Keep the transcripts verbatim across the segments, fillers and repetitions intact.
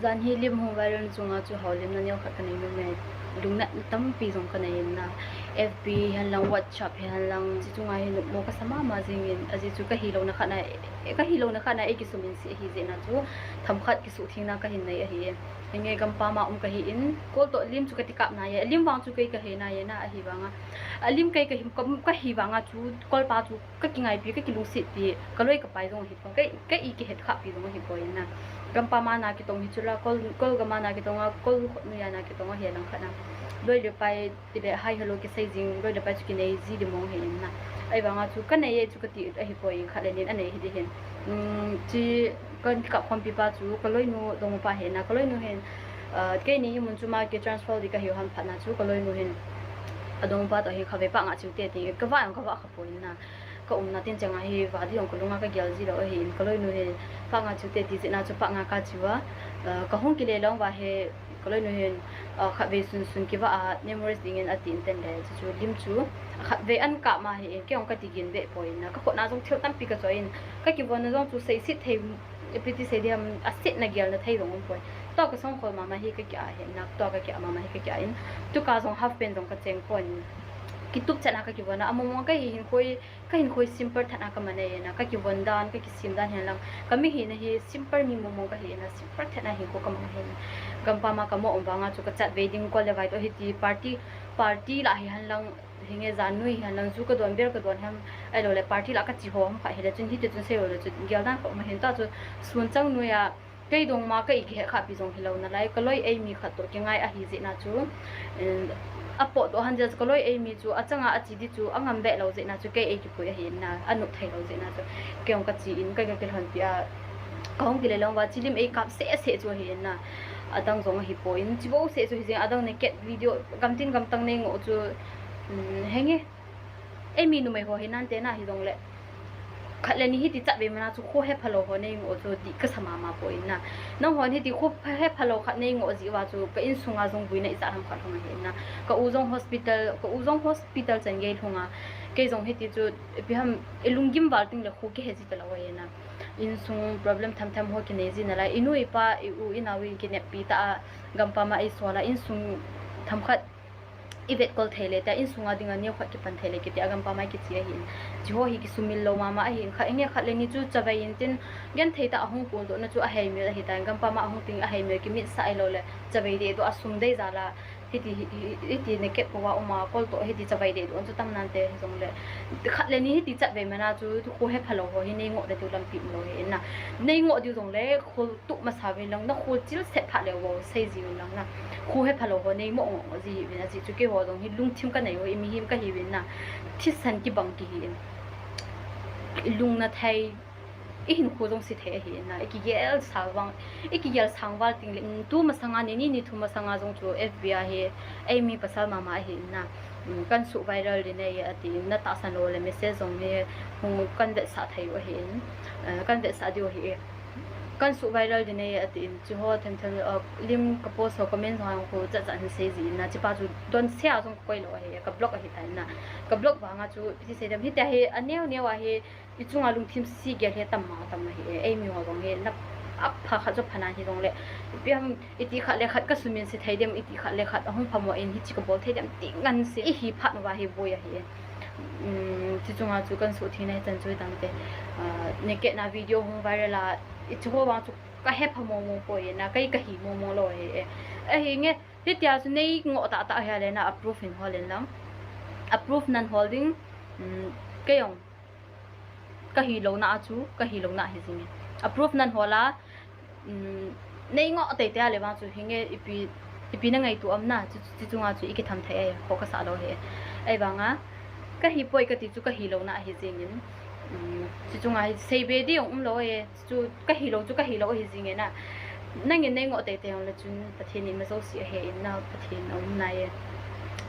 Jan hi lim hung viral chunga chu houlimna neo khat kanei nom e. Lungnatna tampi jong kanei in na. F B hihen lang, WhatsApp hihen lang, chi chunga hi nopmo kasa mama jing in, ajeh chu kahilouna khat na, kahilouna khat na eikisumin se ahi jeh na chu themkhat kisuhthengna kahin nei ahi e. Hinge gampam a um kahi in, kol toh lim chu kati kap nai e. Lim vang chu kei kahe nai e na, ahivanga, alim kei kahi, ka, kahi vanga chu kolpa chu kakingaipi, kakilungsetpi, kaloi kapai jong ahipoi, ka, ka i kihet khahpi jong ahipoi na. Gampam a na kitong hi chula, kol, kol gam a na kitong a, kol khut noiya na kitong a, hilang khat na loi le pai tile hi hello kisei jing, loi le pai chu kinei ji di mong ahi in na. Ahivanga chu kanei e chu kati ahipoi, khat le ni in anei hiding hin. Um, chi kakap khompi pa chu kaloinu dongpa ahi na, kaloinu hin, ah, keini hi mun chom a kitransfer ding kahiu ham phat na chu kaloinu hin adongpa toh hi khatvei panga chiu te ti, kava jong kava khapoi na. Kaumna tin chang a hi vadi jong kalunga kagel ji lou ahi in, kaloinu hi panga chiu te ti jeh na chu panga kachiu a, ah, kahung kile lou va hi kaloinu hin, ah, khatvei sunsun kiva a memories ding in atin ten le, chu chu lim chu khatvei ahin kap ma ahi in, kei jong kati gin be poi na, kakhut na jong thil tampi kachoi in, kakivon na jong chu seiset thei, ipi ti sei ding ham, asetna gelna thei jong umpoi. Tua kasongkhol mama hi kakia ahi na, tua kakia mama hi kakia in, tuka jong half pant jong kacheng pon, kitup chan a kakivon na, among mong kahi hin khoi, kahin khoi simple tah na kaman e na, kakivon dan, kakisem dan hihen lang, kami hina hi simple mi mong mong kahi na, simple tah na hinkho kaman ahi. Gampam a kamo um vanga chu kachat ve ding kol le vai toh hiti party, party lah hihen lang, hinge jan noi hihen lang, ju kadon, beer kadon ham, ahilou le party lah kache ho ham khat hile chun hiti chun sei lou le chun gel dan khat um ahin, tua chu sun chang noiya kei dongma ka i kihet khahpi jong hilou nalai, kaloi eimi khat toh kingai ahi jeh na chu, eh, apotdoh han jeh chu kaloi eimi chu achanga ache ding chu angam be lou jeh na chu kei eikipui ahi in na, anop thei lou jeh na chu kei jong kache in, kei kakilhonpi a, kahung kile lou va chi lim eikap seh seh chu ahi in na, adang jong ahipoi in, chi bou seh chu hijeng, adang naked video, gamtin gamtang nei ngoh chu, um, hinge, eimi numei ho hi nante na hijongle, khat le ni hiti chat ve mana chu kho hephalou ho nei ngoh chu dih kasa mama poi in na. Nanghon hiti kho hephalou khat nei ngoh jeh uva chu ka insunga jong boina ijat ham khat hung ahi in na. Ka u jong hospital, ka u jong hospital chan gei lhunga, kei jong hiti chu ipi ham, ilunggim val tengle kho kihe ji talou ahi in na. Insung problem themthem ho kinei ji nalai, inu ipa, i u inao in kineppi tah a, gampam a eisol a, insung themkhat ivetkol thei le tia, insunga dinga neokhat kipan thei le kitia gampam a kiche ahi in. Chi ho hi kisumil lou mama ahi in, khat, hinge khat le ni chu chavei in tin, genthei tah a hung koldoh na chu aheimil ahitai, gampam a ahung teng aheimil kimitsah ahilou le chavei dehdoh a sum dei jal a, hiti, hi, hi, hiti naked pou a um a, kol toh hiti chavei dehdoh chu tam nante hijongle, khat le ni hiti chat ve mana chu kho hephalou ho hi nei ngoh ding diu lampi umlou ahi in na. Nei ngoh diu jongle khol tup masa uvin lang, nakhol chilset phat leu bou sei ji uvin lang na. Kho hephalou ho nei ngoh ngoh ji uvin, ajeh chu keiho jong hi lungthim kanei ho, i mihem kahiuvin na. Thisan kibang kihi in, ilungna thei, ihinkho jong se thei ahi in na. Ikigel sang vang, ikigel sang val tengle, um, tu masanga, ni ni ni thum masanga jong chu F B a hi eimi pasal mama ahi in na. Um, kansuh viral ding ahi atin, natahsan lou le message jong hi hung kanvetsah thei u ahi in, eh, kanvetsah diu ahi e. Kansuh viral ding ahi atin, chi ho themthem, eh, lim ka post ho comment jong khu chatchat hin sei ji in na, chipa chu donse a jong kakoi lou ahi, ka block ahitai in na. Ka block vanga chu ipi ti sei dem, hitia hi aneo neo a hi ichunga lungthim se gel hi atam ma atam ahi e, eimi ho jong hi na, apha khat chu pha nan hijongle, ipi ham, iti khat le khat kasumin se thei dem, iti khat le khat ahung phamo in hiche kabol thei dem ti nganse ihi phat uva hi boi ahi e. Um, chi chunga chu kansuh thengna hichan chu hitante. Ah, naked na video hung viral a, ichi ho vang chu kahe pha mong mong poi in na, kei kahi mong mong lou ahi e. Ahinge, hitia chu nei ngoh tahtah ahile na, approve hin hol in lang. Approve nan hol ding, um, kei jong kahilouna a chu kahilouna ahi jing e. Approve nan hol a, um, nei ngoh teitei a le vang chu hinge ipi, ipi na ngaito am na, chu, chu chunga chu ikitham thei ahi, kho kasah lou ahi. Ahivanga kahipoi kati chu kahilouna ahi jing in, um, chu chunga hi seibe ding jong umlou e. Chu kahilou chu kahilou ahi jing e na. Nangin nei ngoh teitei jongle chun Pathen in ima jouse ahe in na, Pathen aum nai e.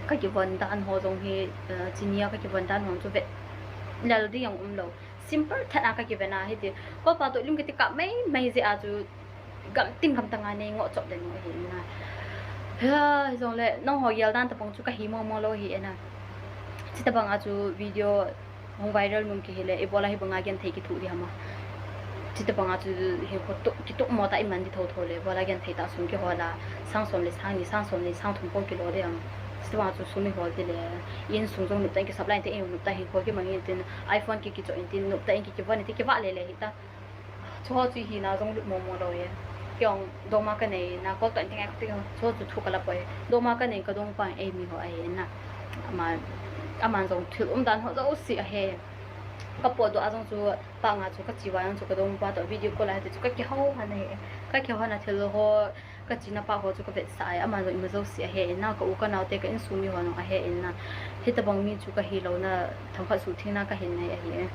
Kakivon dan ho jong hi, eh, chinia kakivon dan ho chu vet lel ding jong umlou. Simple tah a kakiven a hiti. Kolpa toh lim kati kap mai mai jeh a chu gamtin gamtang a nei ngoh chop den u ahi in na. Hijongle nangho gel dan tapong chu kahi mong mong lou ahi e na. Chutobang a chu video hung viral nom kihi le, ibola hibanga genthei kithoh ding ham a. Chutobanga chu hinkho tup, kitup mo tah a iman di thotho le, bola genthei tah a sum kihol a, sang som le sang ni, sang som le sang thum po kilo di ham. Chutobanga chu sum ihol di le, insung jong noptah in kisap lai intin, noptah hinkho kimang intin, iPhone ki kichoh intin, noptah in ki kivon intin, kivah le le hita. Chuho chu hina jong lut momo lou e. Kei jong doma kanei na, kol toh intin ngai kati ho. Chuho chu thu kala poi. Doma kanei, kadongpa in eimi ho ahi na. Ama, aman jong thil umdan ho jouse ahe. Kapotdoh a jong chu, panga chu kache uva jong chu kadongpa toh video call a hiti chu kakihou hana hi. Kakihou hana thil ho, kachena pa ho chu kavetsah e. Aman jong ima jouse ahe in na, ka u kanaote ka insung mi ho jong ahe in na. Hitobang mi chu kahilouna themkhat suhthengna kahin nei ahi e.